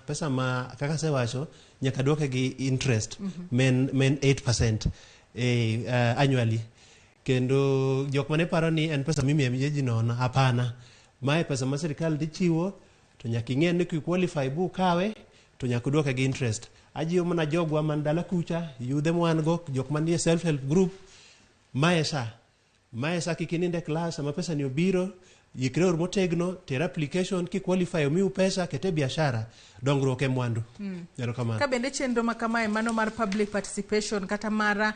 pesa ma kaka asewacho nyaka duoke gi interest men 8% annually. Kendo jok mane paro ni en pesa mimiyo amiya ji nono, hapana. Mae pesa ma sirikal dhi chiwo to nyaka ing'e ni ki qualify bu kawe to nyaka duoke gi interest. Ajiwo mana jogwa man dala kucha, yudhe mwan go, jok manie self help group, mae sa. Mae sa kik inind e klas sama pesa ni obiro, ikre or motegno, ter application, ki qualify omiu pesa, kete biashara, dongruok e mwandu. Erokamano. Ka bende chenro ma kamae mano mar public participation kata mar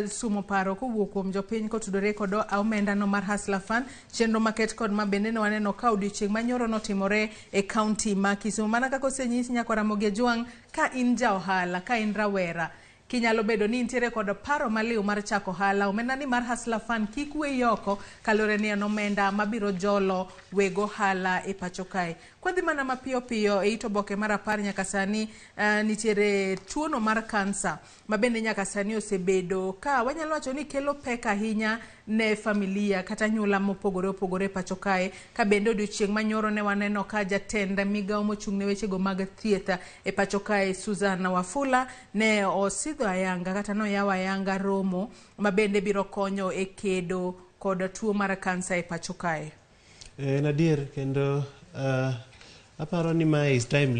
sumo paro kowuok kuom jopiny kotudore kod omenda no mar Hustler Fund, chenro maket kod ma bende ne waneno ka odiochieng' manyoro notimore e kaunti ma Kisumu. Mana kaka osenyis nyakwa Ramogi Ajwang', ka in ja ohala, ka in rawera, kinyalo bedo ni intiere kod paro maliw mar chako ohala, omenda ni mar Hustler Fund kik weyi oko kaluwore ni en omenda mabiro jolo weg ohala e pacho kae. Kwadhi mana mapiyo piyo e it oboke mar 10 nyaka sani nitiere tuono mar kansa ma bende nyaka sani osebedo ka wanyalo wacho ni kelo pek ahinya ne familia kata anyuola mopogore opogore e pacho kae. Ka bende odiochieng' manyoro ne waneno ka jatend migawo mochung' ne wechego mag thieth e pacho kae Susan Wafula ne osidho ayanga kata noyawo ayanga romo ma bende biro konyo e kedo kod tuo mar kansa e pacho kae. En adier kendo aparo ni mae is timely.